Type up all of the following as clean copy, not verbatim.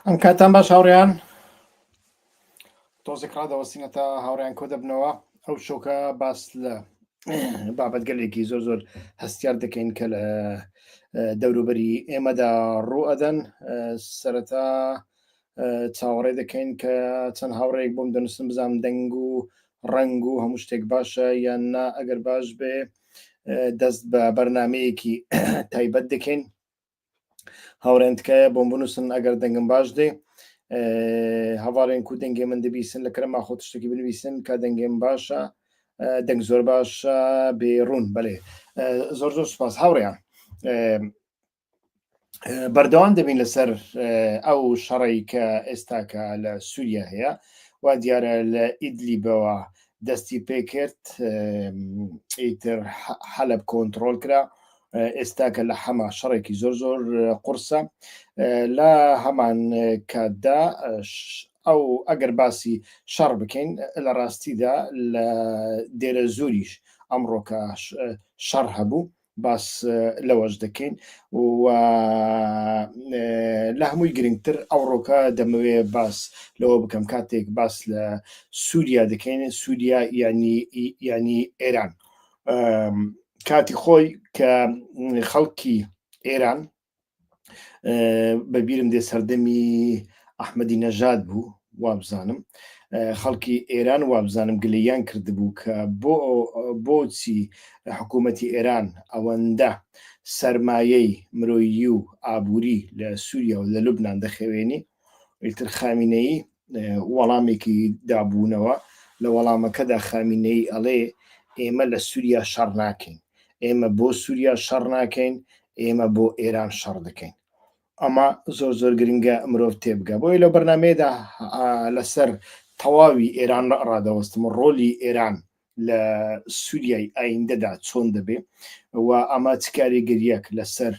ئەم کاتان باش هاوڕێیان تۆزێک ڕادەوەستینە تا هاوڕیان کۆ دەبنەوە ئەو شۆکە باس لە بابەتگەلێکی زۆر زۆر هەستیار دەکەین کە لە دەوروبەری ئێمەدا ڕوو ئەدەن سەرەتا چاوەڕێ دەکەین کە چەند هاوڕێک بۆم دەنووسن بزانم دەنگ و ڕەنگ و هەموو شتێک باشە یان نا ئەگەر باش بێ دەست بە بەرنمەیەکی تایبەت دەکەین هاوڕێن تکایە بۆم بنووسن ئەگەر دەنگم باش دێ هەواڵێن کو دەنگێ من دەبیسن لە کرەما خۆ شتێکی بنویسن کە دەنگێم باشە دەنگ زۆر باشە بێڕوون بەێ زۆر زۆر سپاس هاوڕێیان بەردەوام دەبین لەسەر ئەو شەڕی کە ئێستاکە لە سووریا هەیە و دیارە لە ئیدلیبەوە دەستی پێکرد ئیتر حەلب کۆنتترۆل کرا ئێستا کە لە حەما شەڕێکی زۆر زۆر قورسە لە هەمان کاتدا ئەو ئەگەر باسی شەڕ بکەین لە ڕاستیدا لە دێرە زوریش ئەمڕۆکە شەڕ هەبوو باس لەوەش دەکەین و لە هەمووی گرنگتر ئەوڕۆکە دەمەوێ باس لەوە بکەم کاتێک باس لە سووریا دەکەین سووریا ینی ینی ئێران کاتی خۆی کە خەڵکی ئێران بە بیرم دێ سەردەمی ئەحمەدی نەژاد بوو وابزانم خەڵکی ئێران وابزانم گلەیان کردبوو کە بۆ بۆچی حکوومەتی ئێران ئەوەندە سەرمایەی مرۆیی و ئابووری لە سووریا و لە لوبناان دەخەوێنی ئیتر خامینەیی وەڵامێکی دابوونەوە لە وەڵامەکەدا خامینەی ئەڵێ ئێمە لە سووریا شەڕ ناکەین ئێمە بۆ سووریا شەڕ ناکەین ئێمە بۆ ئێران شەڕ دەکەین ئەمە زۆر زۆر گرنگە مرۆڤ تێبگە بۆیە لەو بەرنمەیەدا لەسەر تەواوی ئێران ڕادەوەستم و ڕۆلی ئێران لە سووریای ئایندەدا چۆن دەبێ و ئەمە چ کاریگەریەک لەسەر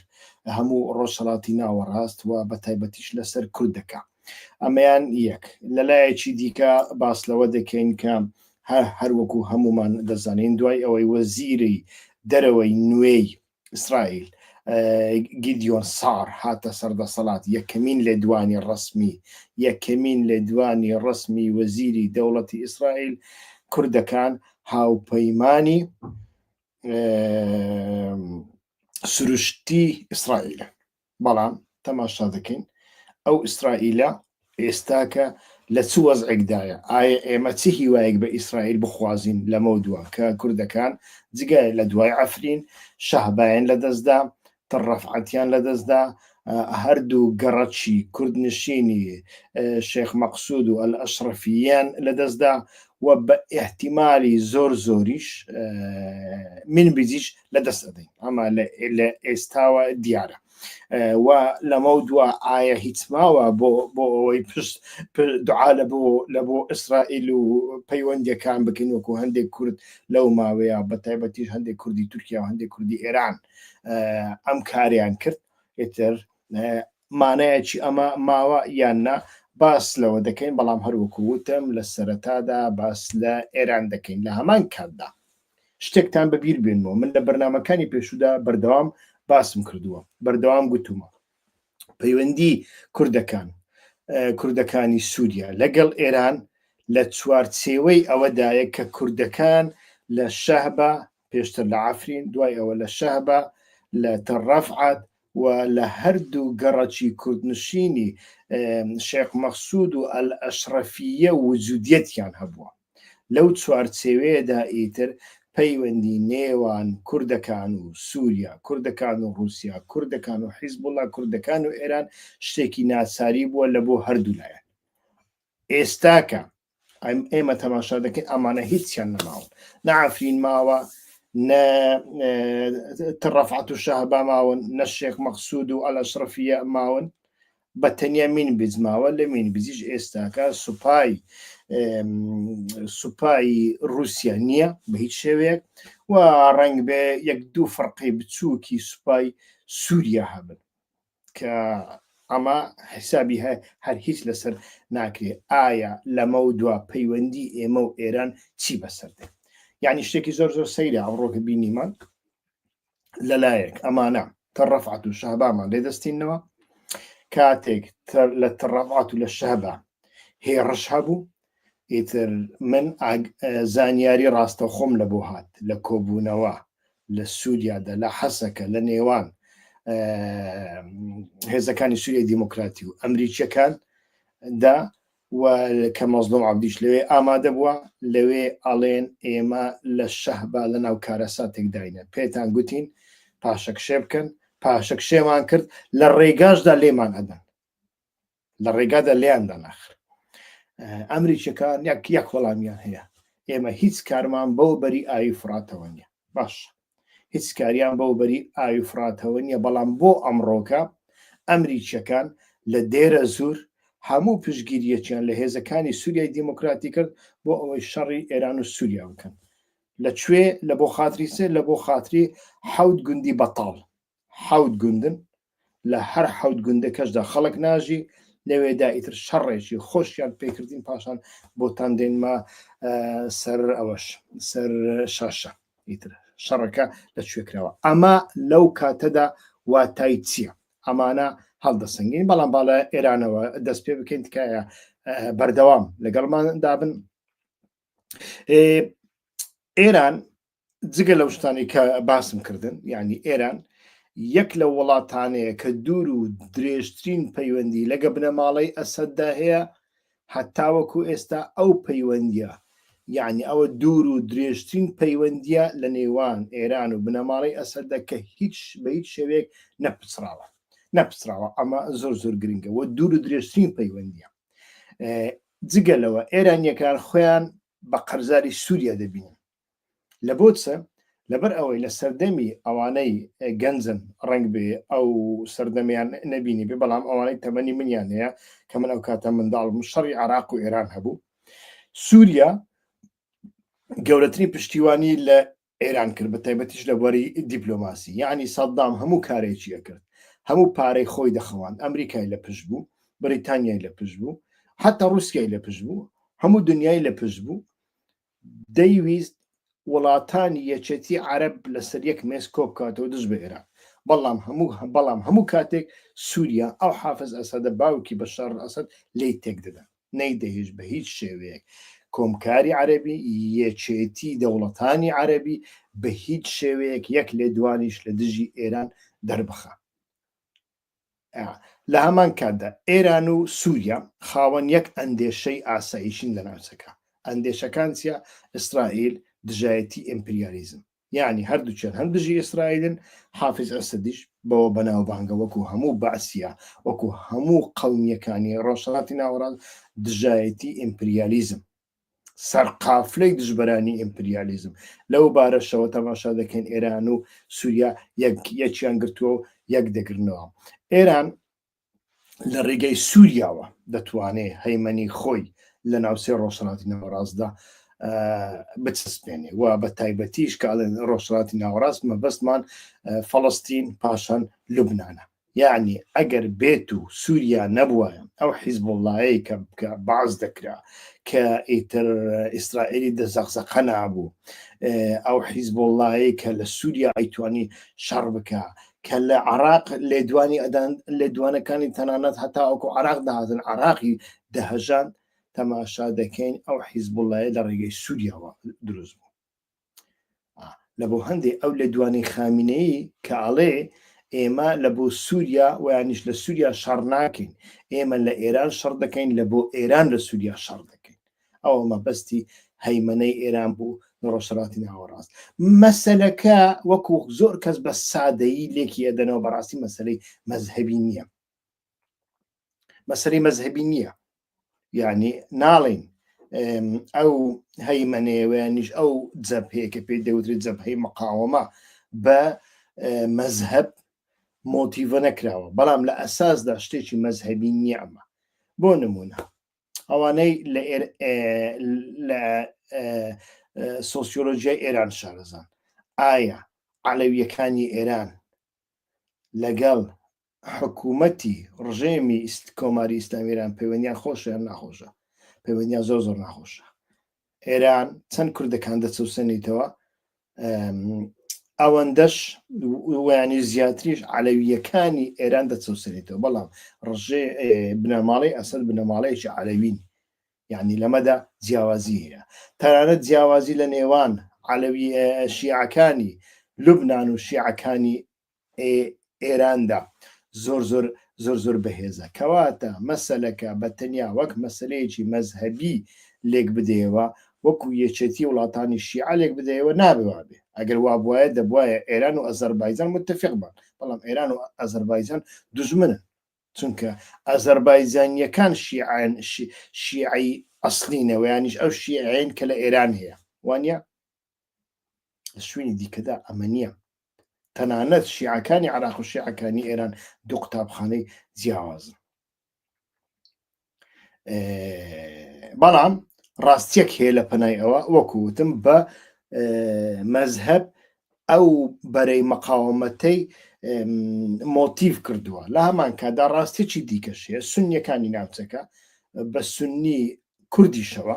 هەموو ڕۆژهەڵاتی ناوەڕاست و بە تایبەتیش لەسەر کورد دەکا ئەمەیان یەک لەلایەکی دیکە باس لەوە دەکەین کە هەروەکو هەمومان دەزانین دوای ئەوەی وەزیری دەرەوەی نوێی ئیسرائیل گیدیۆن سار هاتە سەر دەسەڵات یەکەمین لێدوانی ڕەسمی یەکەمین لێدوانی ڕەسمی وەزیری دەوڵەتی ئیسرائیل کوردەکان هاوپەیمانی سروشتی ئیسرائیلە بەڵام تەماشا دەکەین ئەو ئیسرائیلە ئێستاکە لە چ وەزعێکدایە؟ ئایا ئێمە چ هیوایەک بە ئیسرائیل بخوازین لەمەودوا کە کوردەکان جگە لە دوای عەفرین، شەهبایان لەدەستدا، تل ڕەفعەتیان لەدەستدا، هەردوو گەڕەکی کوردنشینی شێخ مەقسود و ئەلئەشرەفییان لەدەستدا و بە ئیحتیمالی زۆر زۆریش منبجیش لەدەست ئەدەین. ئەمە لە ئێستاوە دیارە. و لەمەو دوا ئایا هیچ ماوە بۆ بۆ ئەوەی پشت دوعا لە بۆ لە بۆ ئیسرائیل و پەیوەندیەکان بکەین وەکو هەندێک کورد لەو ماوەیە بە تایبەتیش هەندێک کوردی تورکیا و هەندێک کوردی ئێران ئەم کاریان کرد ئیتر مانایەکی ئەمە ماوە یان نا باس لەوە دەکەین بەڵام هەروەکو وتم لە سەرەتادا باس لە ئێران دەکەین لە هەمان کاتدا شتێکتان بەبیر بێنمەوە من لە بەرنمەکانی پێشودا بەردەوام باسم کردووە بەردەوام گوتومە پەیوەندی کوردەکان کوردەکانی سووریا لەگەڵ ئێران لە چوارچێوەی ئەوەدایە کە کوردەکان لە شەهبا پێشتر لە عفرین دوای ئەوە لە شەهبا لە تەڕەفعات و لە هەردوو گەڕەکی کوردنشینی شێخ مەخسود و ئەلئەشرەفیە وجودیەتیان هەبووە لەو چوارچێوەیەدا ئیتر پەیوەندی نێوان کوردەکان و سووریا، کوردەکان و ڕووسیا، کوردەکان و حیزبوڵا، کوردەکان و ئێران شتێکی ناچاری بووە لە بۆ هەردوو لایەن. ئێستاکە ئێمە تەماشا دەکەین ئەمانە هیچیان نەماون، نە عەفرین ماوە، نە تەل ڕەفعەت و شەهبا ماون، نە شێخ مەقسوود و ئەلئەشرەفیە ماون، بە تەنیا مینبج ماوە لە مینبجیش ئێستاکە سوپای سوپای رووسیا نییە بە هیچ شێوەیەک و ڕەنگ بێ یەک دوو فڕقەی بچووکی سوپای سووریا هەبن کە ئەمە حسابی هەر هیچ لەسەر ناکرێ ئایا لەمە و دوا پەیوەندی ئێمە و ئێران چی بەسەر دێ یعنی شتێکی زۆر زۆر سەیرە ئەمڕۆکە بینیمان لەلایەک ئەمانە تەل ڕەفعەت و شەهبامان لێ دەستینەوە. کاتێک لە تڕەفات و لە شەهبا هێڕش هەبوو ئیتر من زانیاری ڕاستەوخۆم لە بۆ هات لە کۆبوونەوە لە سووریادا لە حەسەکە لە نێوان هێزەکانی سووریای دیموکراتی و ئەمریکیەکان دا و کە مەزلوم عەبدیش لەوێ ئامادە بووە لەوێ ئەڵێن ئێمە لە شەهبا لە ناو کارەساتێک داینە پێتان گوتین پاشەکشێ بکەن پاشەکشێمان کرد لە ڕێگاشدا لێمان ئەدەن لە ڕێگادا لێیان دەناخر ئەمریکیەکان یەک یەک وەڵامیان هەیە ئێمە هیچ کارمان بەو بەری ئاوی فڕاتەوە نیە باش هیچ کاریان بەو بەری ئاوی فڕاتەوە نیە بەڵام بۆ ئەمڕۆکە ئەمریکیەکان لە دێرە زور هەموو پشگیریەکیان لە هێزەکانی سووریای دیموکراتی کرد بۆ ئەوەی شەڕی ئێران و سووریا بکەن لە کوێ لە بۆ خاتری سێ لە بۆ خاتری حەوت گوندی بەتاڵ حەوت گوندن لە هەر حەوت گوندەکەشدا خەڵک ناژی لەوێدا ئیتر شەڕێکی خۆشیان پێکردین پاشان بۆتان دێنمە سەر ئەوەش سەر شاشە ئیتر شەڕەکە لە کوێ کراوە ئەمە لەو کاتەدا واتای چییە ئەمانە هەڵدەسەنگین بەڵام باڵە ئێرانەوە دەست پێ بکەین تکایە بەردەوام لەگەڵمان دابن ئێران جگە لەو شتانەی کە باسم کردن یعنی ئێران یەک لە وڵاتانەیە کە دوور و درێژترین پەیوەندی لەگە بنەماڵەی ئەسەددا هەیە هەتاوەکو ئێستا ئەو پەیوەندیە یعنی ئەوە دوور و درێژترین پەیوەندیە لە نێوان ئێران و بنەماڵەی ئەسەدە کە هیچ بە هیچ شێوەیەک نەپچڕاوە نەپچڕاوە ئەمە زۆر زۆر گرنگە و دوور و درێژترین پەیوەندیە جگە لەوە ئێرانیەکان خۆیان بە قەرزاری سووریا دەبینن لە بۆ چ؟ لەبەر ئەوەی لە سەردەمی ئەوانەی گەنجن ڕەنگ بێ ئەو سەردەمیان نەبینی بێ بەڵام ئەوانەی تەمەنی منیان هەیە کە من ئەو کاتە منداڵم شەڕی عراق و ئێران هەبوو سووریا گەورەترین پشتیوانی لە ئێران کرد بە تایبەتیش لە بواری دیپلۆماسی یعنی سەدام هەموو کارێکی ئەکرد هەموو پارەی خۆی دەخەوان ئەمریکای لە پشت بوو بریتانیای لە پشت بوو حتا رووسیای لە پشت بوو هەموو دنیای لە پشت بوو دەیویست وڵاتانی یەکێتی عەرەب لەسەر یەک مێز کۆبکاتەوە دژ بە ئێران بەڵام هەموو بەڵام هەموو کاتێک سووریا ئەو حافز ئەسەدە باوکی بەشار ئەسەد لێی تێک دەدا نەیدەهێشت بە هیچ شێوەیەک کۆمکاری عەرەبی یەکێتی دەوڵەتانی عەرەبی بە هیچ شێوەیەک یەک لێدوانیش لە دژی ئێران دەربخا. لە هەمان کاتدا ئێران و سووریا خاوەن یەک ئەندێشەی ئاسایشین لە ناوچەکە. ئەندێشەکان چیە؟ ئیسرائیل، دژایەتی ئیمپریالیزم. یەعنی هەردووکیان هەم دژی ئیسرائیلن، حافز ئەسەدیش بەوە بەناوبانگە وەکو هەموو بەعسیە، وەکو هەموو قەومییەکانی ڕۆژهەڵاتی ناوەڕاست دژایەتی ئیمپریالیزم. سەرقافلەی دژبەرانی ئیمپریالیزم لەو بارەشەوە تەماشا دەکەین ئێران و سووریا یەک یەکیان گرتووە و یەک دەگرنەوە ئێران لە ڕێگەی سووریاوە دەتوانێ هەیمەنی خۆی لە ناوچەی ڕۆژهەڵاتی ناوەڕاستدا بچەسپێنێ و بە تایبەتیش کە ئەڵێن ڕۆژهەڵاتی ناوەڕاست مەبەستمان فەڵەستین پاشان لوبنانە یەعنی ئەگەر بێت و سووریا نەبوایە ئەو حیزبوڵڵایەی کە کە باس دەکرا کە ئیتر ئیسرائیلی دەزەقزەقە نابوو ئەو حیزبوڵڵایەی کە لە سووریا ئەیتوانی شەڕ بکا کە لە عراق لێدوانی ئەدان لێدوانەکانی تەنانەت هەتاوەکو عراق دەهاتن عراقی دەهەژان تەماشا دەکەین ئەو حیزبوڵڵایە لە ڕێگەی سووریاوە دروست بوو لە بۆ هەندێ ئەو لێدوانەی خامینەیی کە ئەڵێ ئێمە لە بۆ سووریا ویانیش لە سووریا شەڕ ناکەین ئێمە لە ئێران شەڕ دەکەین لە بۆ ئێران لە سووریا شەڕ دەکەین ئەوە مەبەستی هەیمەنەی ئێران بوو لە ڕۆژهەڵاتی ناوەڕاست مەسەلەکە وەکو زۆر کەس بە سادەیی لێکی ئەدەنەوە بەڕاستی مەسەلەی مەزهەبی نییە مەسەلەی مەزهەبی نییە یعنی ناڵین ئەو هەیمەنەیەوەیانیش ئەو جەبهەیە کە پێی دەوترێت جەبهەی مقاوەمە بە مەزهەب مۆتیڤە نەکراوە بەڵام لە ئەساسدا شتێکی مەزهەبی نییە ئەمە بۆ نمونە ئەوانەی لە سۆسیۆلۆژیای ئێران شارەزان ئایا عەلەویەکانی ئێران لەگەڵ حکوومەتی ڕژێمی کۆماری ئیسلامی ئێران پەیوەندیان خۆشە یان ناخۆشە؟ پەیوەندیان زۆر زۆر ناخۆشە. ئێران چەند کوردەکان دەچەوسێنیتەوە؟ ئەوەندەش ویانی زیاتریش عەلەوییەکانی ئێران دەچەوسێنێتەوە، بەڵام ڕژێ بنەماڵەی ئەسەد بنەماڵەیەکی عەلەوین، یعنی لەمەدا جیاوازی هەیە، تەنانەت جیاوازی لە نێوان عەلەوی شیعەکانی لوبناان و شیعەکانی ئێراندا زۆر زۆر زۆر زۆر بەهێزە. کەواتە مەسەلەکە بە تەنیا وەک مەسەلەیەکی مەزهەبی لێک بدەیەوە، وەکو یەکێتی وڵاتانی شیعە لێک بدەیەوە نابێ وابێ. ئەگەر وابوایە دەبوایە ئێران و ئەزەربایجان متفق بان، بەڵام ئێران و ئەزەربایجان دوژمنن، چونکە ئەزەربایجانییەکان شیعەن، شیعەی ئەسڵینە و یانیش ئەو شیعەیەن کە لە ئێران هەیە، وانیە؟ لە شوێنی دیکەدا ئەمە نییە. تەنانەت شیعەکانی عراق و شیعەکانی ئێران دوو قوتابخانەی جیاوازن. بەڵام ڕاستیەک هەیە لە پەنای ئەوە وەکو وتم بە مەزهب ئەو بەرەی مەقاومەتەی مۆتیڤ کردووە لە هەمان کادا ڕاستیی دیکەش هەیە سنیەکانی ناوچەکە بە سنی کوردیشەوە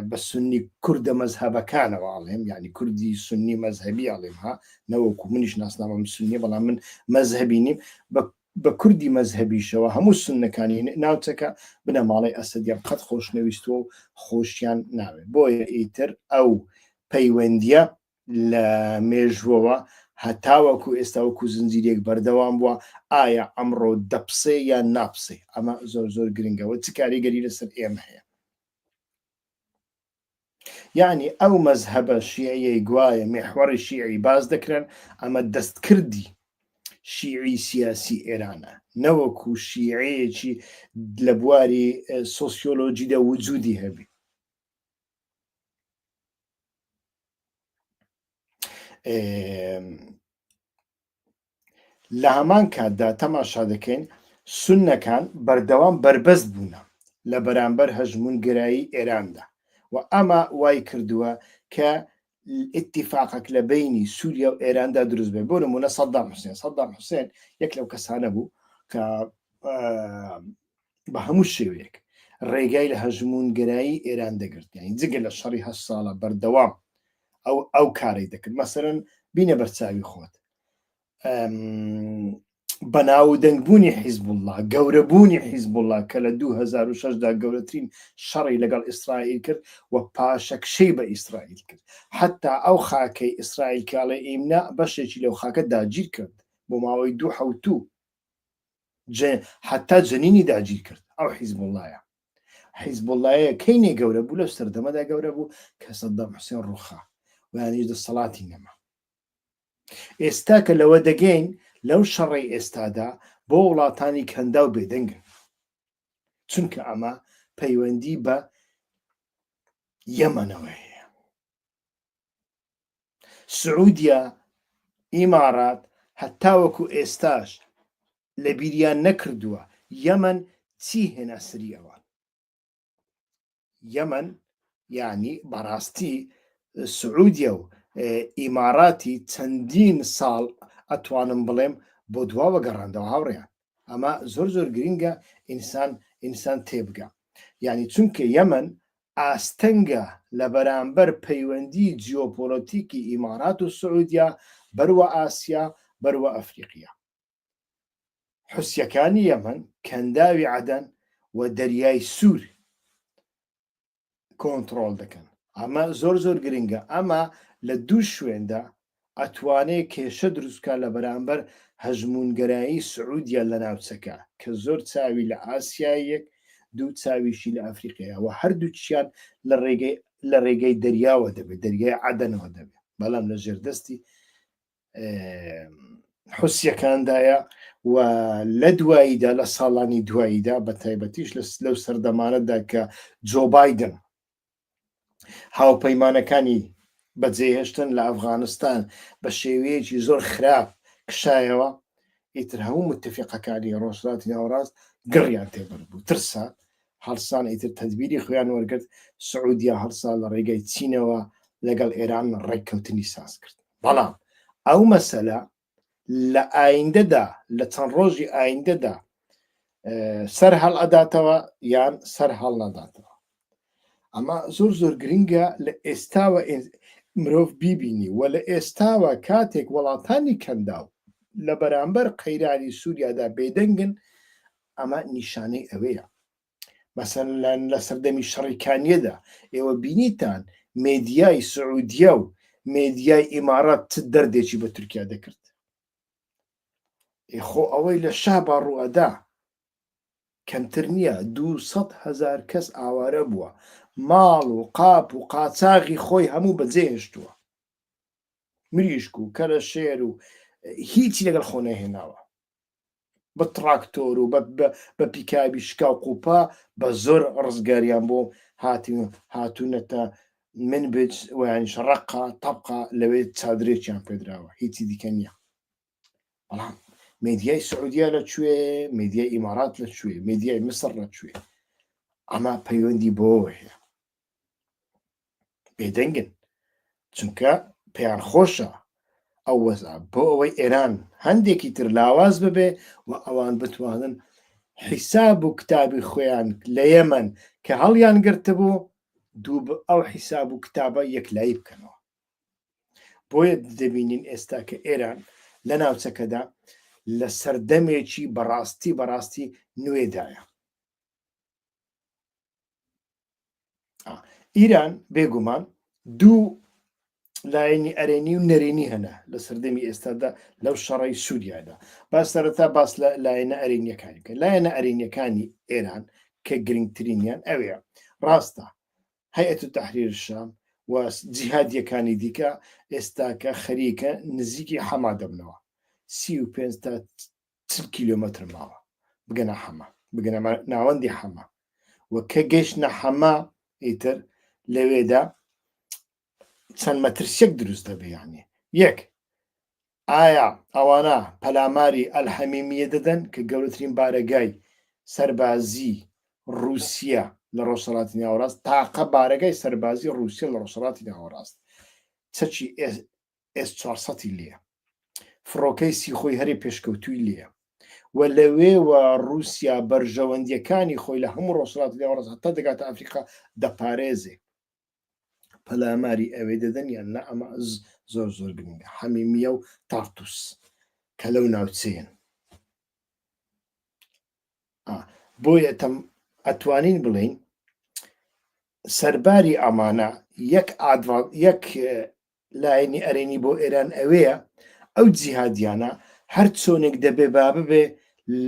بە سنی کوردە مەزهەبەکانەوە ئەڵێم یعنی کوردی سنی مەزهبی ئەڵێم ها نەوەکو منیش ناسنامەم سنیە بەڵام من مەزهبی نیم بە کوردی مەزهبیشەوە هەموو سنەکانی ناوچەکە بنەماڵەی ئەسەدیان قەت خۆشنەویستووە و خۆشیان ناوێت بۆیە ئیتر ئەو پەیوەندیە لە مێژووەوە هەتاوەکو ئێستا وەکو زنجیرێک بەردەوام بووە، ئایا ئەمڕۆ دەپسێ یان ناپسێ؟ ئەمە زۆر زۆر گرنگە و چ کاریگەری لەسەر ئێمە هەیە؟ یعنی ئەو مەزهەبە شیعیەی گوایە میحوەڕی شیعی باس دەکرێن ئەمە دەستکردی شیعی سیاسی ئێرانە نەوەکو شیعەیەکی لە بواری سۆسیۆلۆجیدا وجودی هەبێ. لە هەمان کاتدا تەماشا دەکەین سوننەکان بەردەوام بەربەست بوونە لە بەرامبەر هەژموونگەرایی ئێراندا و ئەمە وای کردووە کە ئیتیفاقەک لە بینی سووریا و ئێراندا دروست بێت. بۆ نمونە سەدام حوسێن، سەدام حوسێن یەک لەو کەسانە بوو کە بە هەموو شێوەیەک ڕێگای لە هەژموونگەرایی ئێران دەگرت، یانی جگە لە شەڕی هەشت ساڵە بەردەوام ئەو ئەو کارەی دەکرد. مەسەرەن بینە بەرچاوی خۆت بەناو دەنگبوونی حیزبوڵڵا، گەورەبوونی حیزبوڵڵا کە لە 2006 دا گەورەترین شەڕی لەگەڵ ئیسرائیل کرد و پاشەکشەی بە ئیسرائیل کرد. حتا ئەو خاکەی ئیسرائیل کاڵێ ئیمنا بەشێکی لەو خاکە داگیر کرد بۆ ماوەی دوو حەوتوو حتا جەنینی داگیر کرد. ئەو حیزبوڵڵایە حیزبوڵڵایە کەینێ گەورە بوو؟ لەو سەردەمەدا گەورە بوو کە سەدام حوسێن ڕوخا و یانیش دەسەڵاتی نەما. ئێستا کە لەوە دەگەین لەو شەڕەی ئێستادا بۆ وڵاتانی کەنداو بێدەنگن، چونکە ئەمە پەیوەندی بە یەمەنەوە هەیە. سعودیە، ئیمارات هەتاوەکو ئێستاش لە بیریان نەکردووە یەمەن چی هێنا سری ئەوان. یەمەن یانی بەڕاستی سعودیە و ئیماراتی چەندین ساڵ ئەتوانم بڵێم بۆ دواوە گەڕاندەوە هاوڕێیان. ئەمە زۆر زۆر گرنگە ئینسان ئینسان تێبگا. یانی چونکە یەمەن ئاستەنگە لە بەرامبەر پەیوەندی جیۆپۆلۆتیکی ئیمارات و سعودیا بەروە ئاسیا بەروە ئەفریقیا. حوسیەکانی یەمەن کەنداوی عەدەن و دەریای سوور کۆنتڕۆڵ دەکەن. ئەمە زۆر زۆر گرنگە. ئەمە لە دوو شوێندا ئەتوانێ کێشە دروست بکات لە بەرامبەر هەژموونگەرایی سعودیە لە ناوچەکە کە زۆر چاوی لە ئاسیای یەک دوو چاویشی لە ئەفریقیایە و هەردووکیان لە ڕێگەی لە ڕێگەی دەریاوە دەبێت، دەریای عەدەنەوە دەبێت، بەڵام لە ژێردەستی حوسیەکاندایە و لە دواییدا لە ساڵانی دواییدا بە تایبەتیش لەو سەردەمانەدا کە جۆ بایدن هاوپەیمانەکانی بەجێهێشتن لە ئەفغانستان بە شێوەیەکی زۆر خراپ کشایەوە، ئیتر هەموو متفقەکانی ڕۆژهەڵاتی ناوەڕاست گڕیان تێبەر بوو، ترسان، هەڵسان، ئیتر تەدبیری خۆیان وەرگرت، سعودیا هەڵسا لە ڕێگەی چینەوە لەگەڵ ئێران ڕێککەوتنی ساز کرد. بەڵام ئەو مەسەلە لە ئایندەدا لە چەند ڕۆژی ئایندەدا سەر هەڵ ئەداتەوە یان سەر هەڵ ناداتەوە ئەمە زۆر زۆر گرنگە لە ئێستاوە. مرۆڤ بیبینی و لە ئێستاوە کاتێک وڵاتانی کەنداو لە بەرامبەر قەیرانی سووریادا بێدەنگن ئەمە نیشانەی ئەوەیە. مەسەلەن لە سەردەمی شەڕی کانیەدا ئێوە بینیتان مێدیای سعودیە و مێدیای ئیمارات چ دەردێکی بە تورکیا دەکرد. ئێ خۆ ئەوەی لە شەهبا ڕووئەدا کەمتر نییە 200 هەزار کەس ئاوارە بووە ماڵ و قاپ و قاچاغی خۆی هەموو بەجێهێشتووە مریشک و کەلەشێر و هیچی لەگەڵ خۆ نەهێناوە بە تڕاکتۆر و بە پیکابی شکا و قوپە بە زۆر ڕزگاریان بۆ هاتین هاتوونەتە منبج ویانیش ڕەقە تەبقە لەوێ چادرێکیان پێدراوە هیچی دیکە نییە بەڵام مێدیای سعودیا لە کوێ مێدیای ئیمارات لە کوێ مێدیای مسڕ لە کوێ ئەمە پەیوەندی بۆەوە هەیە بێدەنگن چونکە پێیان خۆشە ئەو وەزا بۆ ئەوەی ئێران هەندێکی تر لاواز ببێ و ئەوان بتوانن حیساب و کتابی خۆیان لە یەمەن کە هەڵیان گرتبوو دوو ئەو حیساب و کتابە یەکلایی بکەنەوە بۆیە دەبینین ئێستا کە ئێران لە ناوچەکەدا لە سەردەمێکی بەڕاستی بەڕاستی نوێدایە ئیران بێگومان دوو لایەنی ئەرێنی و نەرێنی هەنە لە سەردەمی ئێستادا لەو شەڕی سووریادا با سەرەتا باس لە لایەنە ئەرێنیەکانی بکە لایەنە ئەرێنیەکانی ئێران کە گرنگترینیان ئەوەیە ڕاستە هەیئەت تەحریر شام و جیهادیەکانی دیکە ئێستاکە خەریکە نزیکی حەما دەبنەوە 35 تا 40 کیلۆمەتر ماوە بگەنە حەما بگەنە ناوەندی حەما و کە گەشتنە حەما ئیتر لەوێدا چەند مەترسیەک دروست دەبێ یانێ یەک ئایا ئەوانە پەلاماری ئەلحەمیمیە دەدەن کە گەورەترین بارەگای سەربازی ڕووسیە لە ڕۆژهەڵاتی ناوەڕاست تاقە بارەگای سەربازی ڕووسیە لە ڕۆژهەڵاتی ناوەڕاست چەکی ئێس 400 لێیە فڕۆکەی سیخۆی هەرێ پێشکەوتووی لێیە و لەوێوە ڕووسیا بەرژەوەندیەکانی خۆی لە هەموو ڕۆژهەڵاتی ناوەڕاست هەتا دەگاتە ئەفریقا دەپارێزێ پەلاماری ئەوێ دەدەن یان نا ئەمە زۆر زۆر گرنگە حەمیمیە و تارتوس کە لەو ناوچەیەن بۆیە تەم ئەتوانین بڵین سەرباری ئەمانە یەک ئادڤان یەک لایەنی ئەرێنی بۆ ئێران ئەوەیە ئەو جیهادیانە هەر چۆنێک دەبێ با ببێ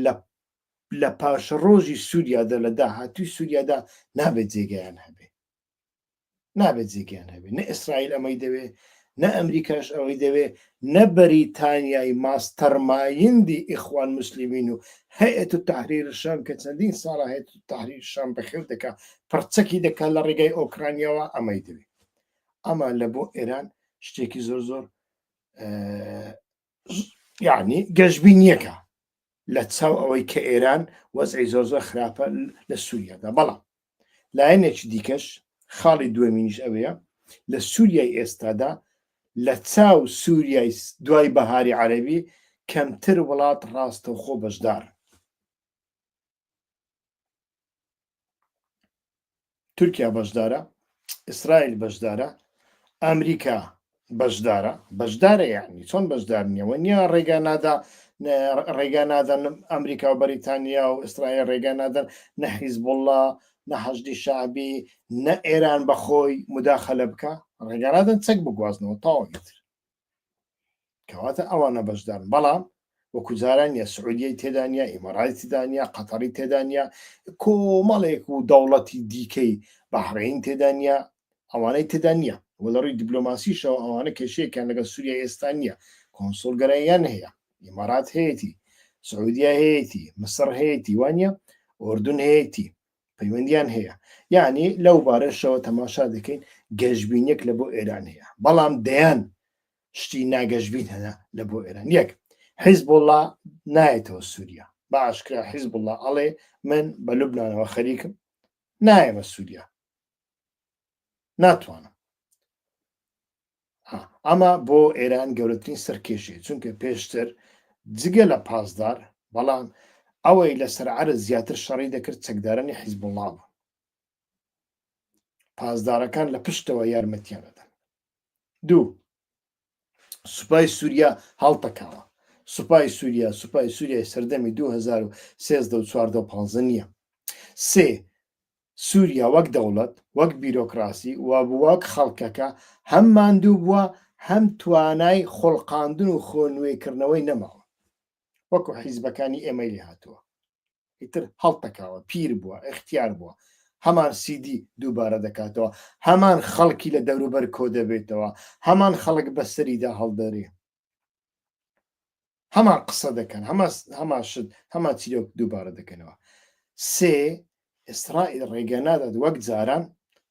لە لە پاشەڕۆژی سووریادا لە داهاتووی سووریادا نابێت جێگەیان هەبێ نابێت جێگەیان هەبێ نە ئیسرائیل ئەمەی دەوێ نە ئەمریکاش ئەوەی دەوێ نە بەریتانیای mastermind ی ئیخوان موسلیمین و هەیئەت تەحریر شام کە چەندین ساڵە هەیئەت تەحریر شام بەخێو دەکا پڕچەکی دەکا لە ڕێگای ئۆکرانیاوە ئەمەی دەوێ ئەمە لە بۆ ئێران شتێکی زۆر زۆر یعنی گەشبینیەکە لە چاو ئەوەی کە ئێران وەزعی زۆر زۆر خراپە لە سووریادا بەڵام لایەنێکی دیکەش خاڵی دووەمینیش ئەوەیە لە سووریای ئێستادا لە چاو سووریای دوای بەهاری عەرەبی کەمتر وڵات ڕاستەوخۆ بەشدار تورکیا بەشدارە، ئیسرائیل بەشدارە، ئەمریکا بەشدارە، بەشدارە یعنی چۆن بەشدار نییە وە نییە ڕێگا نادا ڕێگا نادەن ئەمریکا و بەریتانیا و ئیسرائیل ڕێگا نادەن نە حیزبوڵڵا نە حەشدی شەعبی نە ئێران بەخۆی مداخلە بکە ڕێگا نادەن چەک بگوازنەوە تاوانتر کەواتە ئەوانە بەشدارن بەڵام وەکو جاران نیە سعودیەی تێدا نیە ئیماراتی تێدا نیە قەتەری تێدا نیە کۆمەڵێک و دەوڵەتی دیکەی بەحرین تێدا نیە ئەوانەی تێدا نییە و لە ڕووی دیبلۆماسیشەوە ئەوانە کێشەیەکیان لەگەڵ سووریا ئێستا نییە کۆنسۆلگەرەیان هەیە ئیمارات هەیەی سعودیا هەیەی مسڕ هەیەی وانە ئۆردون هەیەی پەیوەندیان هەیە یعنی لەو بارەشەوە تەماشا دەکەین گەشببینێک لە بۆ ئێران هەیە بەڵام دەیان شتی ناگەشبین هەنا لە بۆ ئێران یەک حیزبوڵڵا نایەتەوە سووریا بە ئاشکرا حیزبوڵڵا ئەڵێ من بە لوبنانەوە خەریکم نایەمە سووریا ناتوانم ئەمە بۆ ئێران گەورەترین سەرکێشی چونکە پێشتر جگە لە پاسدار بەڵام ئەوەی لەسەر عەرز زیاتر شەڕی دەکرد چەکدارانی حیزبوڵڵا بوو پاسدارەکان لە پشتەوە یارمەتیان دەدەن. دوو، سوپای سووریا هەڵتەکاوە. سوپای سووریا سوپای سووریای سەردەمی 2013 و 14 و 15 نییە. سێ، سووریا وەک دەوڵەت، وەک بیرۆکراسی و وەک خەڵکەکە هەم ماندوو بووە، هەم توانای خوڵقاندن و خۆ نوێکردنەوەی نەماوە. وەکو حیزبەکانی ئێمەی لێ هاتووە. ئیتر هەڵتەکاوە، پیر بووە، ئیختیار بووە. هەمان سیدی دووبارە دەکاتەوە، هەمان خەڵکی لە دەوروبەر کۆ دەبێتەوە، هەمان خەڵک بەسەریدا هەڵدەرێ. هەمان قسە دەکەن هەمان شت هەمان چیرۆک دووبارە دەکەنەوە سێ ئیسرائیل ڕێگە نادات وەک جاران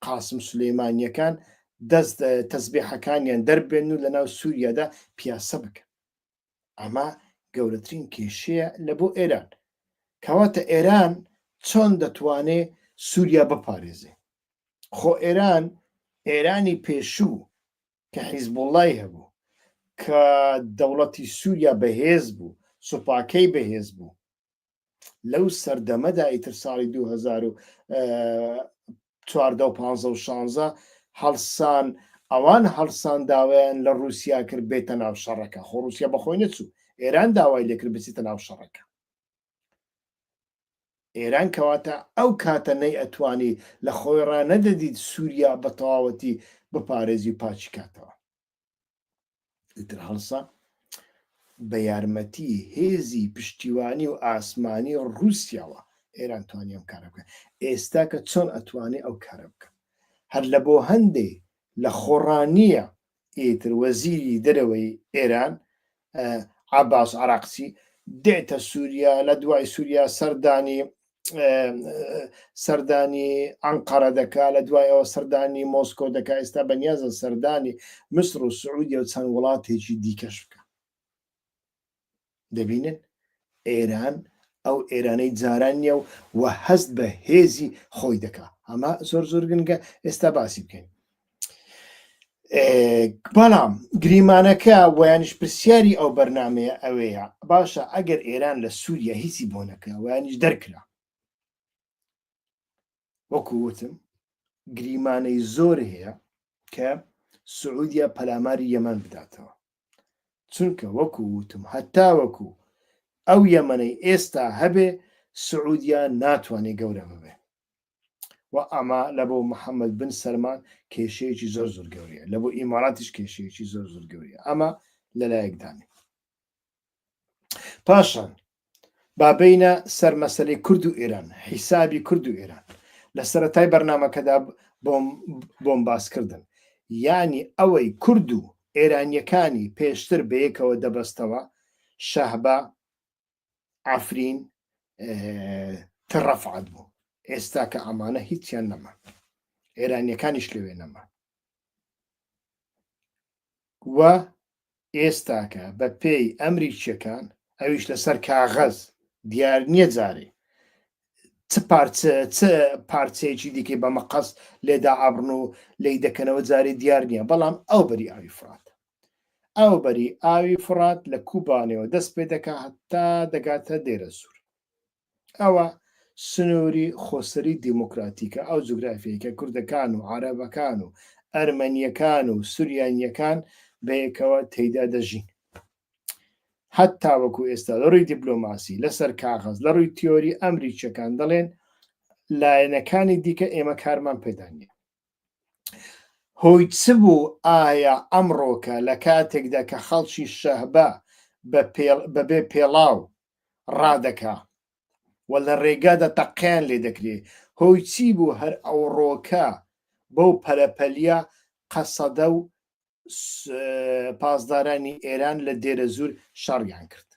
قاسم سولەیمانیەکان دەست تەزبیحەکانیان دەربێن و لەناو سووریادا پیاسە بکەن ئەمە گەورەترین کێشەیە لە بۆ ئێران کەواتە ئێران چۆن دەتوانێ سووریا بپارێزێ خۆ ئێران ئێرانی پێشوو کە حیزبوڵای هەبوو، کە دەوڵەتی سووریا بەهێز بوو، سوپاکەی بەهێز بوو، لەو سەردەمەدا ئیتر ساڵی 2014 و 15 و 16 هەڵسان ئەوان هەڵسان داوایان لە رووسیا کرد بێتە ناو شەڕەکە خۆ رووسیا بەخۆی نەچوو ئێران داوای لێکرد بچێتە ناو شەڕەکە ئێران کەواتە ئەو کاتە نەی ئەتوانی لە خۆی ڕا نەدەدیت سووریا بە تەواوەتی بپارێزی و پاچی کاتەوە ئیتر هەڵسا بە یارمەتی هێزی پشتیوانی و ئاسمانی ڕووسیاوە ئێران توانی ئەم کارە بکە ئێستا کە چۆن ئەتوانێ ئەو کارە بکە هەر لە بۆ هەندێ لە خۆڕانیە ئیتر وەزیری دەرەوەی ئێران عەباس عراقچی دێتە سووریا لە دوای سووریا سەردانی سەردانی ئەنقەرە دەکا لە دوای ئەوە سەردانی مۆسکۆ دەکا ئێستا بەنیازە سەردانی مسر و سعودیە و چەند وڵاتێکی دیکەش بکە دەبینن ئێران ئەو ئێرانەی جاران نییە و و هەست بە هێزی خۆی دەکا ئەمە زۆر زۆر گرنگە ئێستا باسی بکەین بەڵام گریمانەکە ویانیش پرسیاری ئەو بەرنمەیە ئەوەیە باشە ئەگەر ئێران لە سووریا هیچی بۆ نەکرا ویانیش دەرکرا وەکو وتم گریمانەی زۆر هەیە کە سعودیا پەلاماری یەمەن بداتەوە چونکە وەکو وتم هەتاوەکو ئەو یەمەنەی ئێستا هەبێ سعودیا ناتوانێ گەورە ببێ و ئەمە لە بۆ محەممەد بن سەلمان کێشەیەکی زۆر زۆر گەورەیە لە بۆ ئیماراتیش کێشەیەکی زۆر زۆر گەورەیە ئەمە لەلایەکدانێ پاشان با بینە سەر مەسلەی کورد و ئێران حیسابی کورد و ئێران لە سەتای بەرنمەکەدا بۆم بۆم باسکردن یعنی ئەوەی کورد و ئێرانیەکانی پێشتر بەیەکەوە دەبەستەوە شەهبا عفرین تڕەفعات بوو ئێستا کە ئەمانە هیچیان نەما ئێرانیەکانیش لەوێ نەما و ئێستاکە بە پێی ئەمریکیەکان ئەویش لەسەر کاغەز دیار نییە جارێ چ پارچە چ پارچەیەکی دیکەی بە مەقەس لێدا ئابڕن و لی دەکەنەوە جارێ دیار نییە بەڵام ئەو بەری ئاوی فرات ئەو بەری ئاوی فڕات لە کوبانەوە دەست پێ دەکا هەتا دەگاتە دێرە سوور ئەوە سنووری خۆسەری دیموکراتیکە، ئەو جوگرافیای کە کوردەکان و عەرەبەکان و ئەرمەنییەکان و سوریانییەکان بەیەکەوە تێیدا دەژین. هەتاوەکو ئێستا لە ڕووی دیپلۆماسی، لەسەر کاغەز، لە ڕووی تیۆری ئەمریکییەکان دەڵێن لایەنەکانی دیکە ئێمە کارمان پێدان نییە. هۆی چ بوو ئایا ئەمڕۆکە لە کاتێکدا کە خەڵکی شەهبا بەبێ پێڵاو ڕادەکا و لە ڕێگادا تەقەیان لێ دەکرێ، هۆی چی بوو هەر ئەوڕۆکە بەو پەلەپەلیە قەسەدە و پاسدارانی ئێران لە دێرەزوور شەڕیان کرد؟